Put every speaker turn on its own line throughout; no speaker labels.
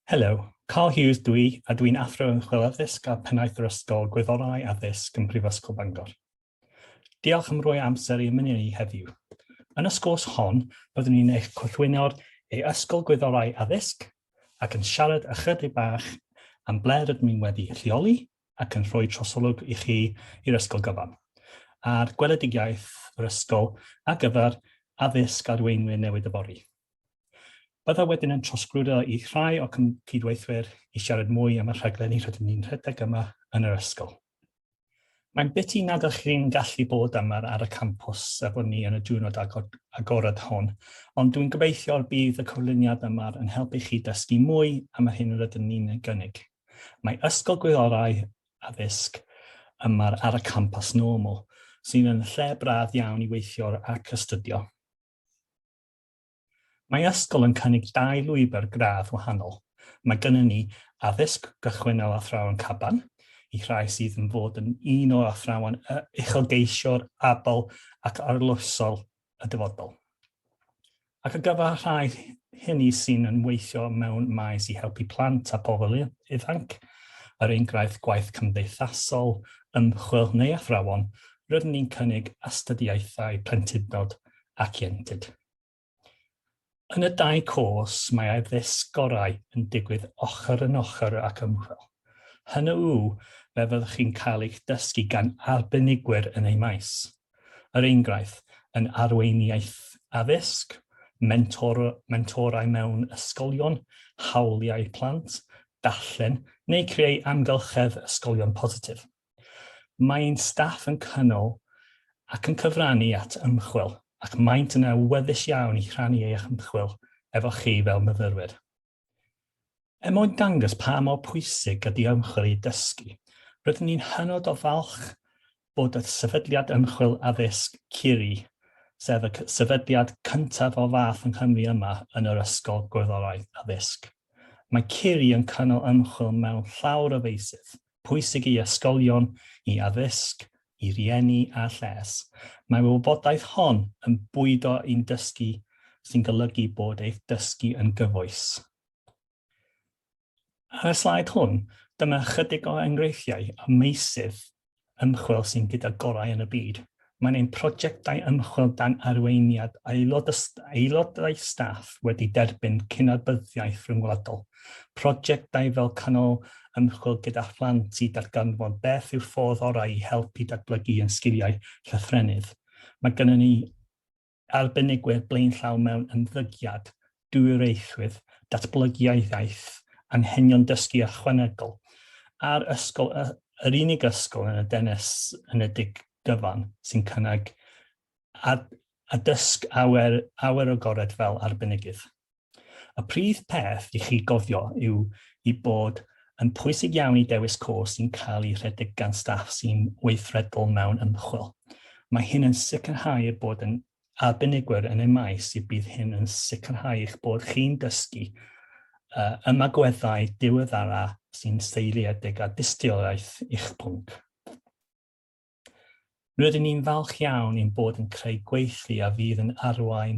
Helo, Carl Hughes dwi, a dwi'n Athro Ymchwil Addysg a Phennaeth yr Ysgol Gwyddorau Addysg ym Mhrifysgol Bangor. Diolch am roi amser i ymuno ni heddiw. Yn y sgwrs hon, byddwn ni'n eich cyflwyno'r ei Ysgol Gwyddorau Addysg ac yn siarad ychydig bach am ble rydym ni'n wedi lleoli ac yn rhoi trosolwg i chi i'r ysgol gyfan, a'r gweledigaeth yr ysgol ar gyfer addysg arweinwyr newid yfory. Byddaf wedyn yn trosglwyddo i rhai o'r cydweithwyr i siarad mwy am y rhaglenni rydym ni'n rhedeg yma yn yr ysgol. Mae'n biti nad ydych chi'n gallu bod yma ar y campws efo ni yn y diwrnod agored hwn, ond dwi'n gobeithio y bydd y cyflwyniad yma yn helpu chi dysgu mwy am yr hyn rydym ni'n ei gynnig. Mae Ysgol Gwyddorau Addysg yma ar y campws normal, sydd yn lle braf iawn i weithio ac astudio. Mae ysgol yn cynnig dau lwybr gradd wahanol. Mae gynnon ni addysg gychwynnol athrawon caban, i rhai sydd yn fod yn un o'r athrawon uchelgeisiol, abl ac arloesol y dyfodol. Ac ar gyfer rhai hynny sy'n yn weithio mewn maes i helpu plant a pobl ifanc, er enghraifft gwaith cymdeithasol, ymchwil neu athrawon, rydyn ni'n cynnig astudiaethau plentyndod ac ieuenctid. Yn y dau cwrs, mae addysg gorau yn digwydd ochr yn ochr ac ymchwil. Hynny yw, fe fyddwch chi'n cael eich dysgu gan arbenigwyr yn eu maes. Er enghraifft, yn arweiniaeth addysg, mentor, mentorau mewn ysgolion, hawliau plant, darllen neu creu amgylchedd ysgolion positif. Mae ein staff yn cynnal ac yn cyfrannu at ymchwil, ac maent yn awyddus iawn i rhannu eu hymchwil efo chi fel myfyrwyr. Er mwyn dangos pa mor pwysig ydy ymchwil i dysgu, rydyn ni'n hynod o falch bod y Sefydliad Ymchwil Addysg CURI, sef y sefydliad cyntaf o'r fath yng Nghymru yma yn yr Ysgol Gwyddorau Addysg. Mae CURI yn cynnal ymchwil mewn llawer o feysydd, pwysig i ysgolion, i addysg, i rieni a lles. Mae'r wybodaeth hon yn bwydo i'n dysgu sy'n golygu bod eich dysgu yn gyfoes. Ar y slaid hwn, dyma ychydig o enghreifftiau o meysydd ymchwil sy'n gyda gorau yn y byd. Mae'n ein prosiectau ymchwil dan arweiniad aelod aelodau staff wedi derbyn cydnabyddiaeth rhyngwladol. Prosiectau fel cynnal ymchwil gyda phlant i darganfod beth yw'r ffordd orau i helpu datblygu yn sgiliau llythrennydd. Mae gennym ni arbenigwyr blaenllaw mewn ymddygiad, dwyieithrwydd, datblygiad iaith, anghenion dysgu ychwanegol, a'r ysgol, yr unig ysgol yn y Deyrnas Unedig gyfan sy'n cynnig ad, addysg awyr, awyr agored fel arbenigydd. Y prif peth i chi gofio yw i bod yn pwysig iawn i dewis cwrs sy'n cael ei rhedeg gan staff sy'n weithredol mewn ymchwil. Mae hyn yn sicrhau eu bod yn arbenigwyr yn eu maes i bydd hyn yn sicrhau eich bod chi'n dysgu uh, ymagweddau diweddara sy'n seiliedig ar dystiolaeth i'ch pwnc. Rydyn ni'n falch iawn ein bod yn creu gweithlu a fydd yn arwain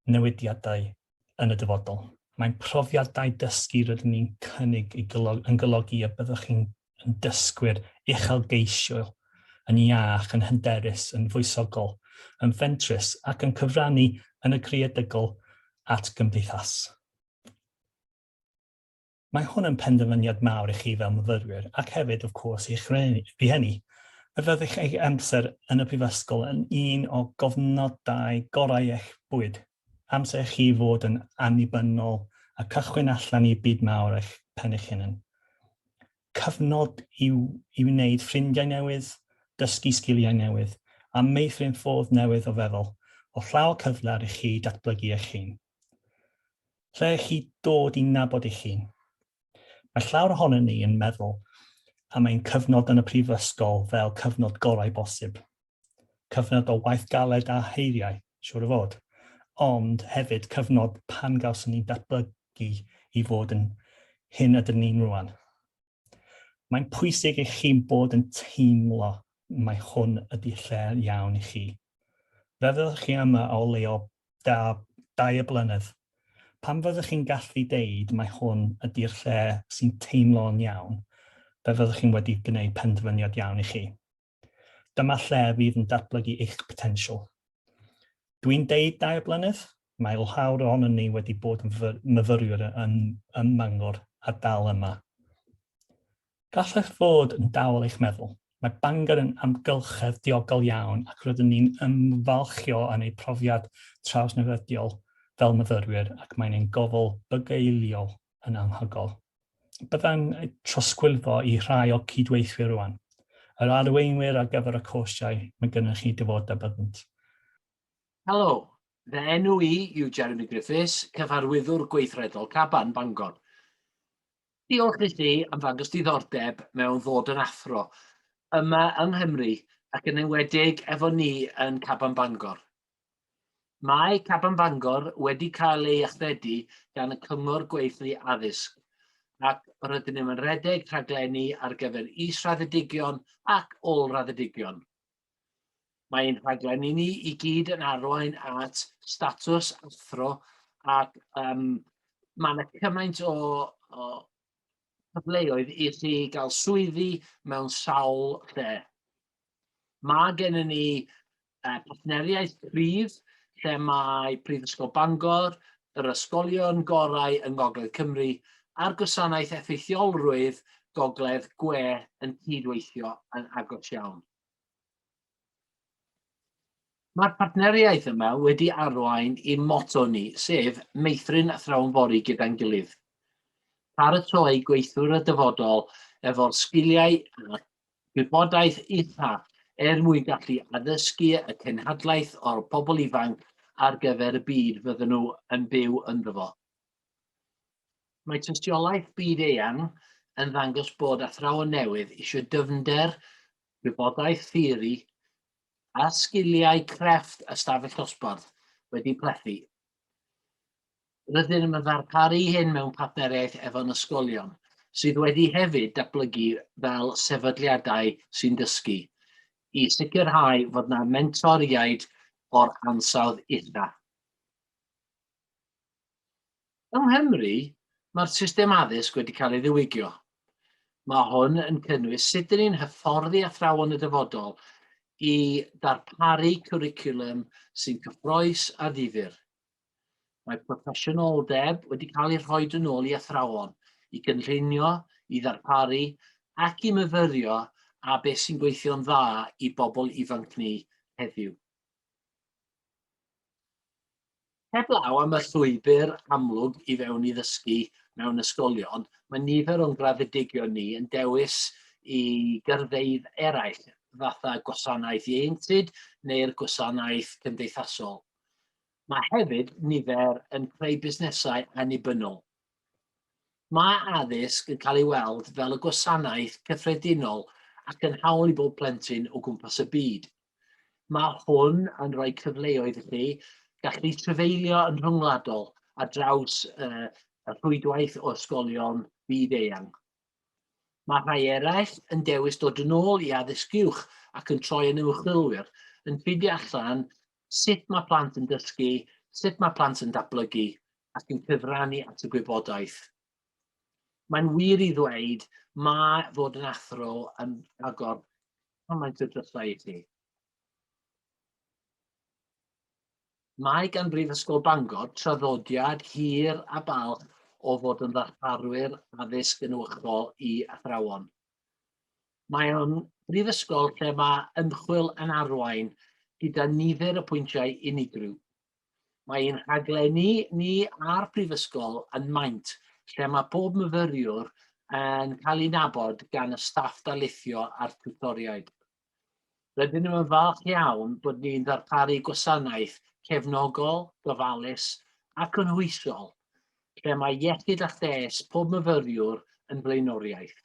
newidiadau yn y dyfodol. Mae'n profiadau dysgu rydyn ni'n cynnig i gylog, yn golygu y byddwch chi'n yn dysgwyr uchelgeisiol, yn iach, yn hyderus, yn foesogol, yn fentrus ac yn cyfrannu yn y creadigol at gymdeithas. Mae hwn yn penderfyniad mawr i chi fel myfyrwyr ac hefyd, of course, i'ch rhieni. Fe fyddwch eich amser yn y prifysgol yn un o gofnodau gorau eich bywyd. Amser i chi fod yn annibynnol a cychwyn allan i byd mawr eich pen eich hunan. Cyfnod i, i wneud ffrindiau newydd, dysgu sgiliau newydd, a meithrin ffordd newydd o feddwl, o llaw cyfle i chi datblygu eich hun. Lle chi dod i nabod eich hun. Mae llawer ohonon ni yn meddwl am ein cyfnod yn y prifysgol fel cyfnod gorau bosib. Cyfnod o waith galed a heiriau, siŵr o fod, ond hefyd cyfnod pan gawson ni'n datblygu i fod yn hyn ydyn ni'n rwan. Mae'n pwysig eich chi'n bod yn teimlo mai hwn ydy lle iawn i chi. Fe fyddwch chi yma o leio da, dair blynedd. Pan fyddwch chi'n gallu deud mai hwn ydy'r lle sy'n teimlo'n iawn, fe fyddwch chi'n wedi gwneud penderfyniad iawn i chi. Dyma lle fydd yn datblygu eich potensial. Dwi'n deud dair blynedd, mae llawer ohonon ni wedi bod yn myfyriwr yn, ym Mangor a dal yma. Gallech fod yn dawel eich meddwl. Mae Bangor yn amgylchedd diogel iawn ac rydyn ni'n ymfalchio yn ei profiad trawsnewidiol fel myfyrwyr ac mae'n ein gofal bugeiliol yn anhygoel. Byddai'n trosglwyddo i rhai o'r cydweithwyr rwan. Yr arweinwyr ar gyfer y cwrsiau, mae gennych chi diddordeb ynddynt.
Helo, fy enw i yw Jeremy Griffiths, Cyfarwyddwr Gweithredol Caban, Bangor. Diolch i chi am ddangos diddordeb mewn ddod yn athro yma yng Nghymru ac yn enwedig efo ni yn Caban Bangor. Mae Caban Bangor wedi cael ei achredu gan y Cyngor Gweithlu Addysg ac rydyn ni'n rhedeg rhaglenni ar gyfer israddedigion ac ôl-raddedigion. Mae ein rhaglenni ni i gyd yn arwain at statws athro ac um, mae yna cymaint o, o cyfleoedd i chi gael swyddi mewn sawl lle. Mae gennym ni uh, partneriaeth cryf lle mae Prifysgol Bangor, yr ysgolion gorau yng Ngogledd Cymru a'r Gwasanaeth Effeithiolrwydd Gogledd Gwe yn cydweithio yn agos iawn. Mae'r partneriaeth yma wedi arwain i'n motto ni, sef meithrin athrawon fory gyda'n gilydd. Paratoi gweithwyr y dyfodol efo'r sgiliau a gwybodaeth ucha er mwyn gallu addysgu y cenhadlaeth o'r pobl ifanc ar gyfer y byd fydden nhw yn byw ynddo fo. Mae tystiolaeth byd eang yn ddangos bod athrawon newydd eisiau dyfnder, gwybodaeth theori a sgiliau crefft ystafell dosbarth wedi plethu. Rydym yn ddarparu hyn mewn partneriaeth efo'n ysgolion, sydd wedi hefyd datblygu fel sefydliadau sy'n dysgu, i sicrhau fod 'na mentoriaid o'r ansawdd ucha. Yng Nghymru, mae'r system addysg wedi cael ei ddiwygio. Mae hwn yn cynnwys sut dyn ni'n hyfforddi athrawon y dyfodol i ddarparu cwricwlwm sy'n cyffrous a ddifyr. Mae proffesiynoldeb wedi cael ei rhoi yn ôl i athrawon i gynllunio, i ddarparu ac i myfyrio a beth sy'n gweithio'n dda i bobl ifanc ni heddiw. Heblaw am y llwybr amlwg i fewn i ddysgu mewn ysgolion, mae nifer o'n graddedigion ni yn dewis i gyrfeydd eraill, fatha gwasanaeth ieuenctid neu'r gwasanaeth cymdeithasol. Mae hefyd nifer yn creu busnesau annibynnol. Mae addysg yn cael ei weld fel y gwasanaeth cyffredinol ac yn hawl i bob plentyn o gwmpas y byd. Mae hwn yn rhoi cyfleoedd i chi gallu trafeilio yn rhyngwladol ar draws y rhwydwaith o ysgolion byd eang. Mae rhai eraill yn dewis dod yn ôl i addysg uwch ac yn troi yn ymchwilwyr, yn ffeindio allan sut mae plant yn dysgu, sut mae plant yn datblygu ac yn cyfrannu at y gwybodaeth. Mae'n wir i ddweud mae fod yn athro yn agor cymaint o drysau i chi. Mae gan Brifysgol Bangor traddodiad hir a balch o fod yn ddarparwyr addysg yn uwchol i athrawon. Mae o'n brifysgol lle mae ymchwil yn arwain gyda nifer o pwyntiau unigryw. Mae ein rhaglenni ni a'r prifysgol yn maint lle mae pob myfyriwr yn cael ei nabod gan y staff darlithio a'r tiwtoriaid. Rydyn yn falch iawn bod ni'n ddarparu gwasanaeth cefnogol, gofalus a cynhwysol lle mae iechyd a lles pob myfyriwr yn flaenoriaeth.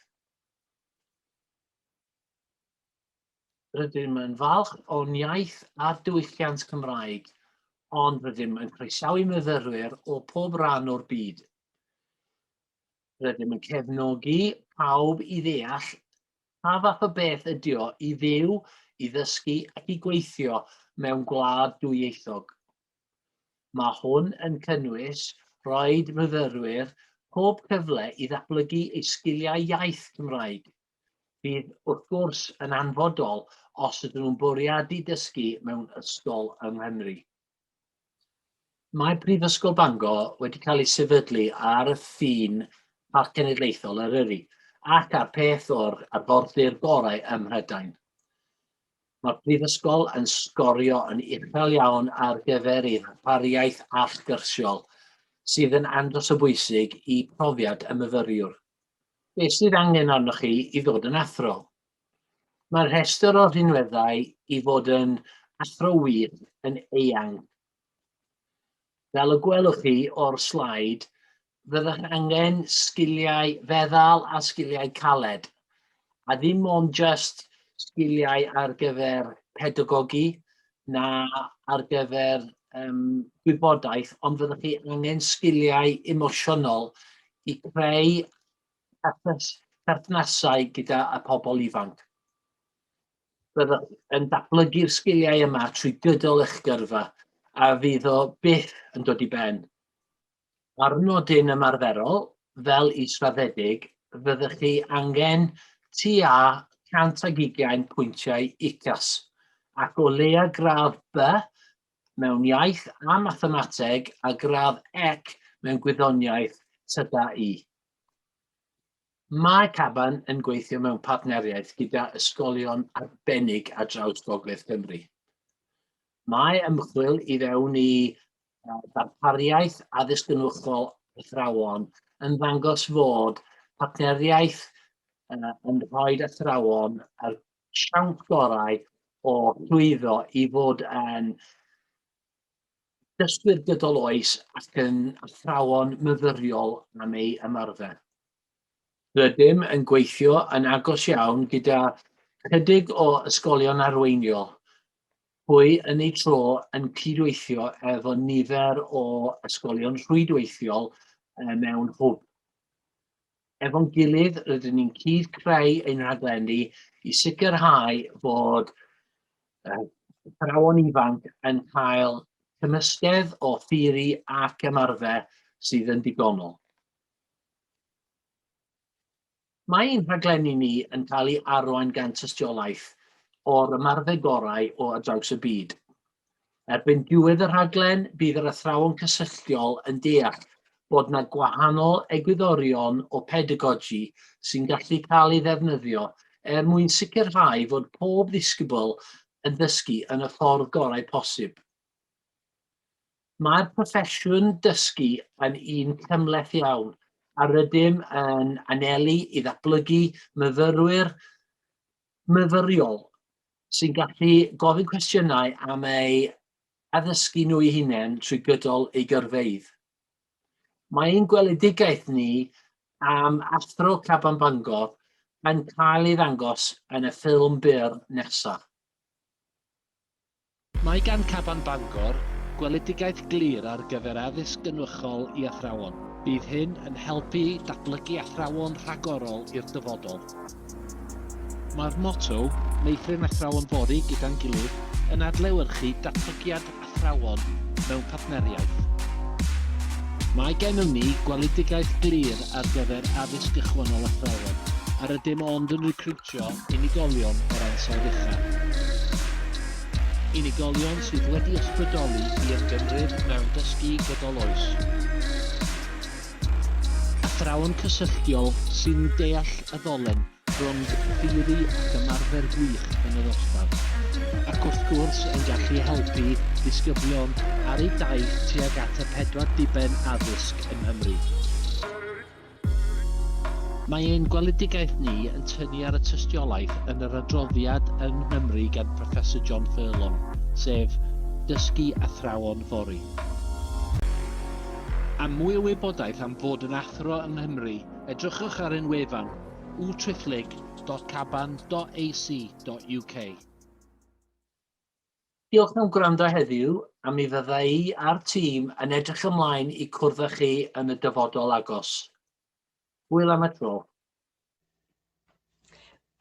Rydym yn falch o'n iaith a'r diwylliant Cymraeg, ond rydym yn croesawu myfyrwyr o pob rhan o'r byd. Rydym yn cefnogi pawb i ddeall pa fath o beth ydy o i fyw, i ddysgu ac i gweithio mewn gwlad dwyieithog. Mae hwn yn cynnwys rhoid myfyrwyr pob cyfle i ddatblygu eu sgiliau iaith Cymraeg, fydd wrth gwrs yn hanfodol os ydyn nhw'n bwriadu dysgu mewn ysgol yng Nghymru. Mae Prifysgol Bangor wedi cael ei sefydlu ar y ffin Parc Cenedlaethol Eryri ac ar peth o'r arfordir gorau ym Mhrydain. Mae'r Brifysgol yn sgorio yn uchel iawn ar gyfer ei ddarpariaeth allgyrsiol, sydd yn andros o bwysig i profiad y myfyriwr. Beth sydd angen arnoch chi i ddod yn athro? Mae'r rhestr o rhinweddau i fod yn athro wych yn eang. Fel y gwelwch chi o'r sleid, fyddwch angen sgiliau feddal a sgiliau caled, a ddim ond jyst sgiliau ar gyfer pedagogi na ar gyfer um, gwybodaeth, ond fyddwch chi angen sgiliau emosiynol i creu perthnasau gyda y pobl ifanc. Byddwch yn datblygu'r sgiliau yma trwy gydol eich gyrfa a fydd o byth yn dod i ben. Ar nodyn ymarferol, fel israddedig, fyddwch chi angen tua 120 pwyntiau UCAS ac o leia gradd B mewn iaith a mathemateg a gradd ec mewn gwyddoniaeth TGAU. Mae Caban yn gweithio mewn partneriaeth gyda ysgolion arbennig ar draws Gogledd Cymru. Mae ymchwil i fewn i ddarpariaeth addysg gynhyrchol athrawon yn ddangos fod partneriaeth yn rhoi athrawon yr siawns gorau o llwyddo i fod yn dysgwyr gydol oes ac yn athrawon myfyriol am eu ymarfer. Rydym yn gweithio yn agos iawn gyda chydig o ysgolion arweiniol, hwy yn eu tro yn cydweithio efo nifer o ysgolion rhwydweithiol mewn hwb. Efo'n gilydd, rydyn ni'n cyd-creu ein rhaglenni i sicrhau fod athrawon ifanc yn cael cymysgedd o theori ac ymarfer sydd yn digonol. Mae ein rhaglenni ni yn cael ei arwain gan tystiolaeth o'r ymarfer gorau o ar draws y byd. Erbyn diwedd y rhaglen, bydd yr athrawon cysylltiol yn deall bod 'na gwahanol egwyddorion o pedagogy sy'n gallu cael ei ddefnyddio er mwyn sicrhau fod pob ddisgybl yn dysgu yn y ffordd gorau posib. Mae'r proffesiwn dysgu yn un cymhleth iawn a rydym yn anelu i ddatblygu myfyrwyr myfyriol sy'n gallu gofyn cwestiynau am eu addysgu nhw eu hunain trwy gydol eu gyrfeydd. Mae ein gweledigaeth ni am Athro Caban Bangor yn cael ei ddangos yn y ffilm byr nesaf.
Mae gan Caban Bangor gweledigaeth glir ar gyfer addysg gynwychol i athrawon. Bydd hyn yn helpu datblygu athrawon rhagorol i'r dyfodol. Mae'r motto, Meithrin Athrawon Fory gyda'n gilydd, yn adlewyrchu datblygiad athrawon mewn partneriaeth. Mae gennym ni gweledigaeth glir ar gyfer addysg gychwynnol athrawon, a rydym ond yn recriwtio recriwtio unigolion o'r ansawdd uchaf. Unigolion sydd wedi ysbrydoli i ymgymryd mewn dysgu gydol oes. Athrawon cysylltiol sy'n deall y ddolen rhwng theori ac ymarfer gwych yn y dosbarth, ac wrth gwrs yn gallu helpu disgyblion ar eu daith tuag at y pedwar diben addysg yng Nghymru. Mae ein gweledigaeth ni yn tynnu ar y tystiolaeth yn yr adroddiad yng Nghymru gan Professor John Furlong, sef Dysgu Athrawon Fory. Am mwy o wybodaeth am fod yn athro yng Nghymru, edrychwch ar ein wefan www.caban.ac.uk.
Diolch am gwrando heddiw, a mi fydda i a'r tîm yn edrych ymlaen i cwrdd â chi yn y dyfodol agos. Hwyl am y tro.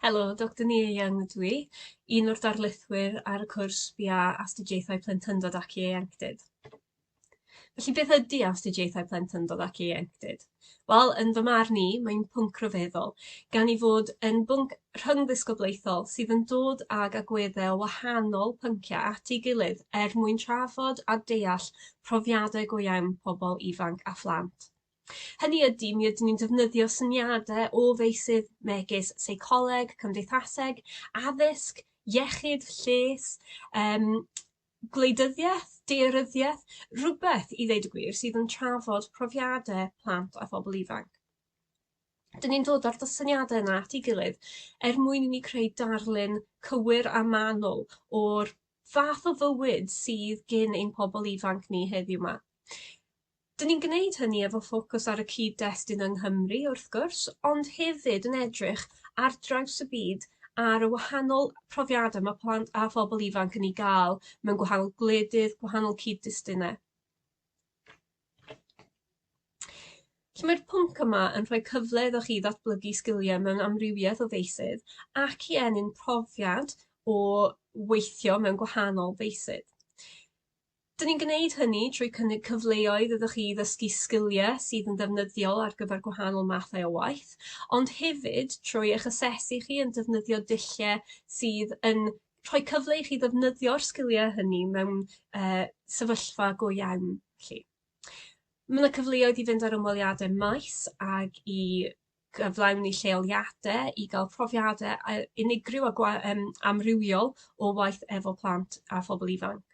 Helo, Doctor Nia Young ydw i, un o'r darlithwyr ar y cwrs BA Astudiaethau Plentyndod ac Ieuenctid. Felly beth ydy astudiaethau plentyndod ac ieuenctid? Wel, yn fy marn i, mae'n pwnc rhyfeddol, gan ei fod yn bwnc rhyngddisgyblaethol sydd yn dod ag agweddau o wahanol pynciau at ei gilydd er mwyn trafod a deall profiadau go iawn pobl ifanc a phlant. Hynny ydy, mi ydyn ni'n defnyddio syniadau o feysydd megis seicoleg, cymdeithaseg, addysg, iechyd, lles, yym gwleidyddiaeth, daearyddiaeth, rhywbeth i ddeud y gwir sydd yn trafod profiadau plant a phobl ifanc. Dyn ni'n dod â'r syniadau yna at ei gilydd er mwyn i ni creu darlun cywir a manwl o'r fath o fywyd sydd gin ein pobl ifanc ni heddiw 'ma. Dyn ni'n gwneud hynny efo ffocws ar y cyd-destun yng Nghymru wrth gwrs, ond hefyd yn edrych ar draws y byd ar y wahanol profiadau mae plant a phobl ifanc yn ei gael mewn gwahanol gwledydd, gwahanol cyd-destunau. Felly mae'r pwnc yma yn rhoi cyfle iddo chi ddatblygu sgiliau mewn amrywiaeth o feysydd ac i ennyn profiad o weithio mewn gwahanol feysydd. Dyn ni'n gwneud hynny trwy cynnig cyfleoedd iddo chi ddysgu sgiliau sydd yn ddefnyddiol ar gyfer gwahanol mathau o waith, ond hefyd trwy eich asesu chi yn defnyddio dulliau sydd yn rhoi cyfle i chi ddefnyddio'r sgiliau hynny mewn uh, sefyllfa go iawn. Felly. Mae yna cyfleoedd i fynd ar ymweliadau maes ag i gyflawni lleoliadau, i gael profiadau unigryw a gwa- um, amrywiol o waith efo plant a phobl ifanc.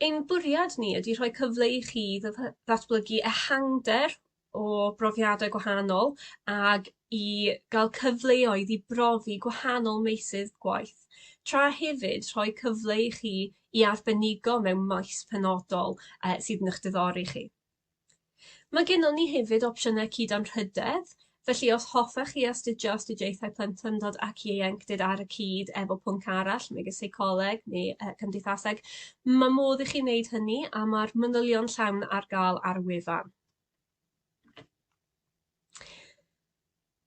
Ein bwriad ni ydy rhoi cyfle i chi ddatblygu ehangder o brofiadau gwahanol ag i gael cyfleoedd i brofi gwahanol meysydd gwaith, tra hefyd rhoi cyfle i chi i arbenigo mewn maes penodol sydd yn eich diddori chi. Mae gennon ni hefyd opsiynau cyd-anrhydedd, felly os hoffech chi astudio astudiaethau plentyndod ac ieuenctid ar y cyd efo pwnc arall, megis seicoleg neu yy cymdeithaseg, ma' modd i chi wneud hynny a ma'r manylion llawn ar gael ar y wefan.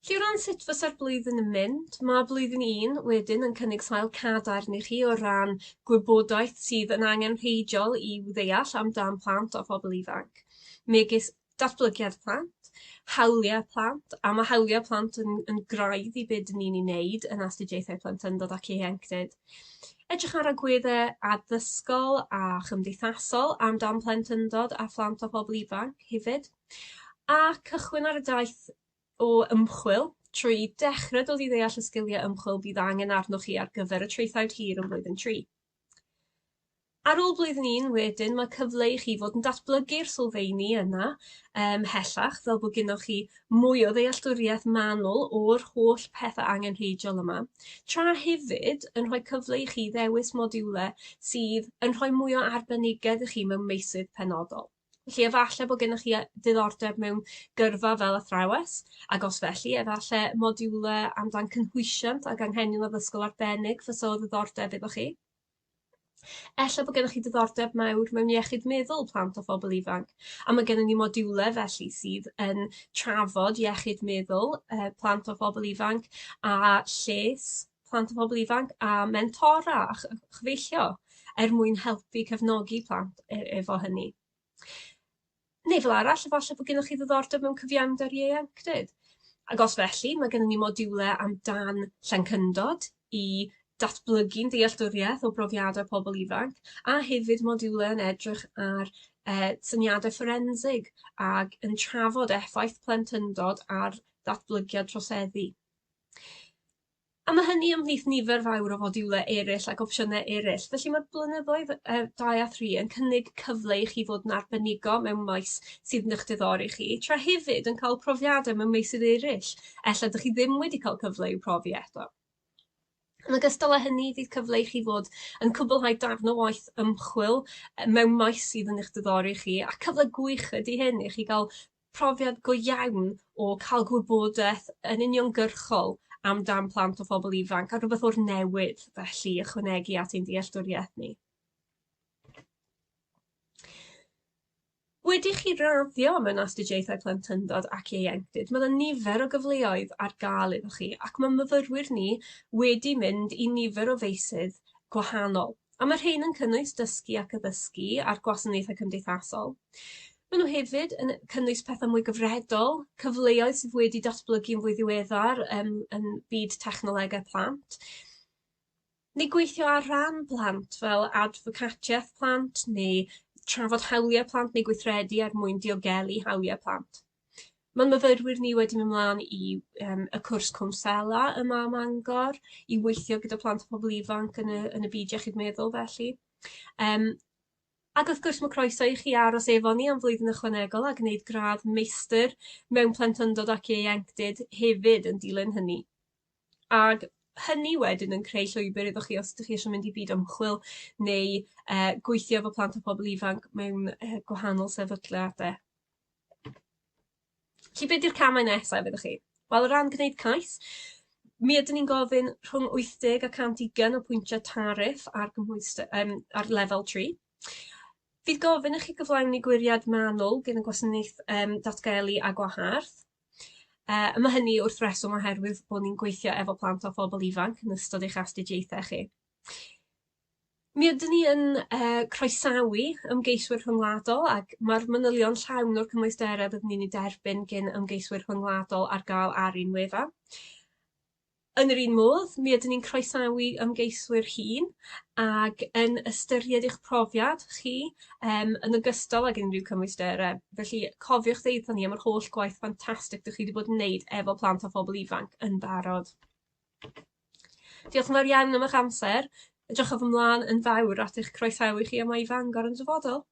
Felly o ran sut fysa'r blwyddyn yn mynd, ma' blwyddyn un wedyn yn cynnig sail cadarn i chi o ran gwybodaeth sydd yn angenrheidiol i'w ddeall amdan plant a phobl ifanc, megis datblygiad plant, hawliau plant, a ma' hawliau plant yn yn graidd i be' 'dyn ni'n 'i neud yn astudiaethau plentyndod ac ieuenctid. Edrych ar agwedde addysgol a chymdeithasol amdan plentyndod a phlant a phobl ifanc hefyd. A cychwyn ar y daith o ymchwil trwy dechrau dod i ddeall y sgiliau ymchwil fydd angen arnoch chi ar gyfer y traethawd hir yn blwyddyn 3. Ar ôl blwyddyn 1 wedyn mae cyfle i chi fod yn datblygu'r sylfeini yna ymhellach fel bod gennoch chi mwy o ddealltwriaeth manwl o'r holl pethau angenrheidiol yma, tra hefyd yn rhoi cyfle i chi ddewis modiwlau sydd yn rhoi mwy o arbenigedd i chi mewn meysydd penodol. Felly efallai bod gennych chi diddordeb mewn gyrfa fel athrawes, ac os felly, efallai modiwlau amdan cynhwysiant ac anghenion addysgol arbennig fysa o ddiddordeb iddo chi. Ella bod gennych chi diddordeb mawr mewn iechyd meddwl plant a phobl ifanc, a mae gennym ni modiwlau felly sydd yn trafod iechyd meddwl uh, plant a phobl ifanc a lles plant a phobl ifanc a mentora a chyfeillio er mwyn helpu cefnogi plant e- efo hynny. Neu fel arall, efallai bod gennych chi ddiddordeb mewn cyfiawnder ieuenctid. Ac os felly, mae gennym ni modiwlau amdan llencyndod i datblygu'n dealltwriaeth o brofiadau pobl ifanc, a hefyd modiwlau yn edrych ar uh, syniadau fforensig ac yn trafod effaith plentyndod ar ddatblygiad troseddu. A ma' hynny ymhlith nifer fawr o fodiwle eryll ac opsiyne eryll. Felly ma'r blynyddoedd yy dau a thri yn cynnig cyfle i chi fod yn arbenigo mewn maes sydd yn 'ych diddori chi, tra hefyd yn ca'l profiade mewn meysydd eryll ella 'dych chi ddim wedi ca'l cyfle i'w profi eto. Yn ogystal â hynny fydd cyfle i chi fod yn cwblhau darn o waith ymchwil yy mewn maes sydd yn 'ych diddori chi a cyfle gwych ydi hyn i chi ga'l profiad go iawn o cael gwybodaeth yn uniongyrchol amdan plant a phobl ifanc a rhywbeth o'r newydd felly ychwanegu at ein dealltwriaeth ni. Wedi chi raddio mewn astudiaethau plentyndod ac ieuenctid, mae yna nifer o gyfleoedd ar gael iddo chi ac mae myfyrwyr ni wedi mynd i nifer o feysydd gwahanol. A mae rhein yn cynnwys dysgu ac addysgu a'r gwasanaethau cymdeithasol. Maen nhw hefyd yn cynnwys pethau mwy gyfredol, cyfleoedd sydd wedi datblygu yn fwy ddiweddar um, yn byd technolegau plant, neu gweithio ar ran plant fel adfocatiaeth plant neu trafod hawliau plant neu gweithredu er mwyn diogelu hawliau plant. Ma'n myfyrwyr ni wedi mynd mlan i yym y cwrs cwnsela yma ym Mangor i weithio gyda plant a pobol ifanc yn y yn y byd iechyd meddwl felly. Yym ag wrth gwrs ma' croeso i chi aros efo ni am flwyddyn ychwanegol a gneud gradd meistr mewn plentyndod ac ieuenctid hefyd yn dilyn hynny. Ag hynny wedyn yn creu llwybyr iddo chi os ydych chi eisiau mynd i byd ymchwil neu yy gweithio efo plant a pobl ifanc mewn yy gwahanol sefydliade. Felly be' 'di'r camau nesa fyddwch chi? Wel o ran gneud cais mi ydyn ni'n gofyn rhwng 80 a 120 o pwyntiau tariff ar gymhwyster yym ar lefel tri. Fydd gofyn i chi gyflawni gwiriad manwl gan y gwasanaeth yym datgelu a gwahardd. Yy a ma' hynny wrth reswm oherwydd bo' ni'n gweithio efo plant a phobol ifanc yn ystod eich astudiaethe chi. Mi ydyn ni yn yy croesawu ymgeiswyr rhyngwladol ac ma'r manylion llawn o'r cymwystere byddwn ni'n 'u derbyn gin ymgeiswyr rhyngwladol ar ga'l ar ein wefan. Yn yr un modd, mi ydyn ni'n croesawu ymgeiswyr hŷn ag yn ystyried eich profiad chi yym yn ogystal ag unrhyw cymwysterau. Felly cofiwch ddeutha ni am yr holl gwaith ffantastig 'dych chi 'di bod yn neud efo plant a phobl ifanc yn barod. Diolch yn fawr iawn am eich amser. Edrychaf ymlaen yn fawr at eich croesawu chi yma i Fangor yn dyfodol.